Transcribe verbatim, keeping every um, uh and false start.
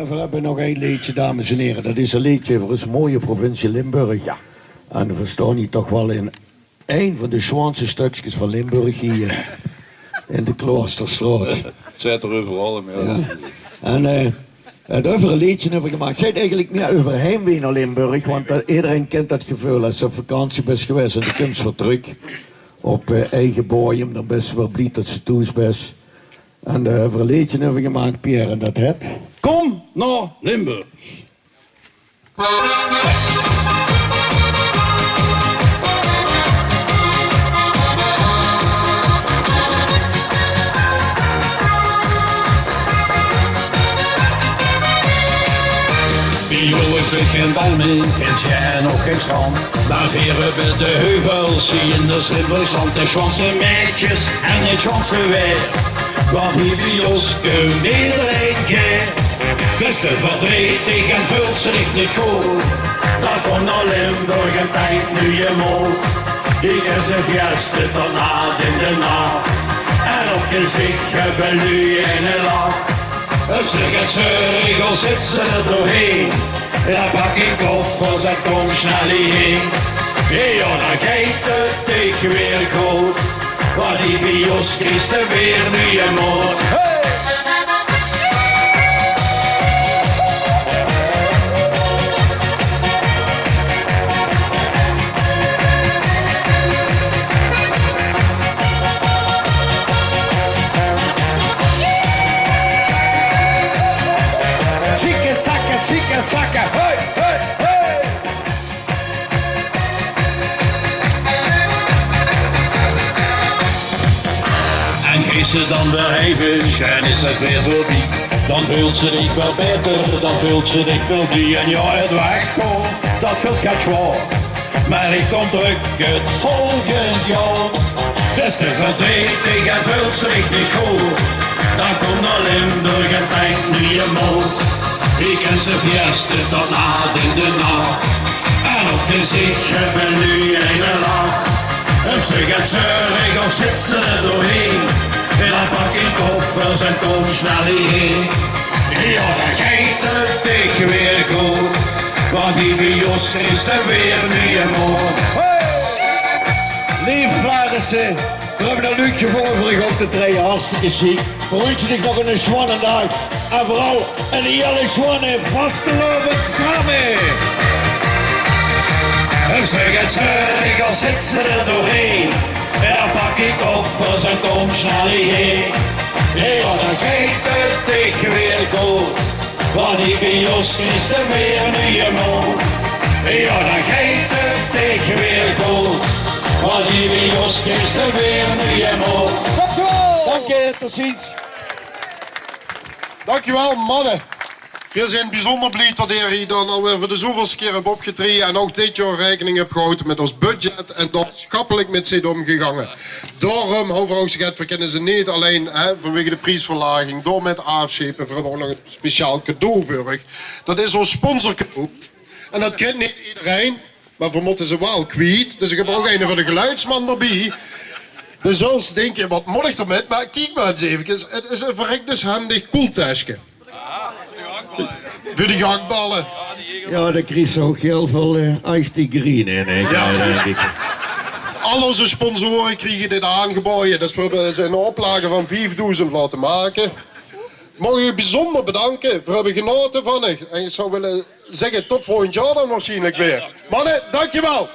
Veer höbbe nog ein leedje, dames en hiere. Dat is ein leedje euver ós mooie provincie Limburg. Jao. En veer staon hie toch waal in ein van de sjoonste stökskes van Limburg hie. In de Kloosterstraot. 't Zit d'r euveral, jao. Jao. En, eh, 't euver ein leedje euver gemaak. 't Geit eigelik mieë euver heimwee nao Limburg, want, eh, ederein kint dat geveul es se op vakantie bès gewaes en de kums weer trök op, eh, eige boadem, dan bès se weer blie dats se thoes bès. En, eh, dao höbbe veer ein leedje euver gemaak, Pierre, en dat hèt: Kom nao Limburg. Bie ós is gein palm, gein sjei en ouch gein sjtrand. Mer veer höbbe de heuvels, hie in 't Limburgs land, de sjoonste meidjes en 't sjoonste weer. Want hie bie ós kump ederein gaer. Bès se verdrietig en veuls se dich neet good, dan kóm nao Limburg en tank nuuje mood. Hie kins se fieste tot laat in de nach. En op gezichte höbbe luuj eine lach. Höbs se get zeurig of zits se d'r doorheen, dan pak dien koffers en kóm snel hiehein. Jao, dan geit 't dich weer good. Want hie bie ós kriegs se weer nuuje mood. Hey! Tjikka tjakka, tjikka tjakka, hey, hey, hey! En geis se dan weer heive, dan is 't weer veurbie. Dan veuls se dich weer baeter, dan veuls se dich weer blie. En jao, 't weggaon, dat vilt get zwaor. Mer ich kóm trök 't volgend jaor. Bès se verdrietig en veuls se dich neet good, dan kóm nao Limburg en tank nuuje mood. Hie kins se fieste tot laat in de nach. En op gezichte höbbe luuj eine lach. Höbs se get zeurig of zits se d'r doorheen, dan pak dien koffers en kóm snel hiehein. Jao, dan geit 't dich weer good. Want hie bie ós is 't weer nuuje mood. Hey! Leef Flaarisse, veer höbbe d'r leuk gevónje veur dich op te traeje. Hartstikke sjiek. Veer winse dich nog eine sjoeane daag. En veural ein hieërlik sjoeane vastelaovend same. Höbs se get zeurig of zits se d'r doorheen, dan pak dien koffers en kóm snel hiehein. Jao, dan geit 't dich weer good. Want hie bie ós is 't weer nuuje mood. Jao, dan geit 't dich weer good. Want hie bie ós is 't weer nuuje mood. Dank je, tot ziens. Dankjewel, manne. Veer zeen biezónder blie tot geer hie dan alweer veur de zoeëvelste kier höb opgetraeje en ouch dit jaor raekening höb gehaoje mit ós budget en dao sjappelik mit zeen ómgegange. Daoróm, mevrouw Segert, veer kinne ze neet allein, hè, vanwege de priesverlaging, door mit aafsjepe, veer höbbe ouch nog ein speciaal cadeau veur uch. Dat is ós sponsorcadeau. En dat kriegs se neet ederein, mer veer mótte ze waal kwiet. Dus ich höb ouch eine veur de geluidsman d'rbie. Dus zóls se dinke, waat mót ich d'rmit? Mer kiek mer ins efkes. 't Is ein verrekdeshendig koelteske. Veur de gehaktballe. Jao, dao kriegs se ouch hiel väöl, eh, ice tea green in, hè, jao, dink ich. Al ózze sponsore kriege dit aangebaoje. Dus veer höbbe ze ein oplage van viefdoezend laote make. Maag ich uch biezónder bedanke. Veer höbbe genaote van uch. En ich zou wille zègke, tot volgend jaor dan waarsjienlik weer. Manne, dankjewel.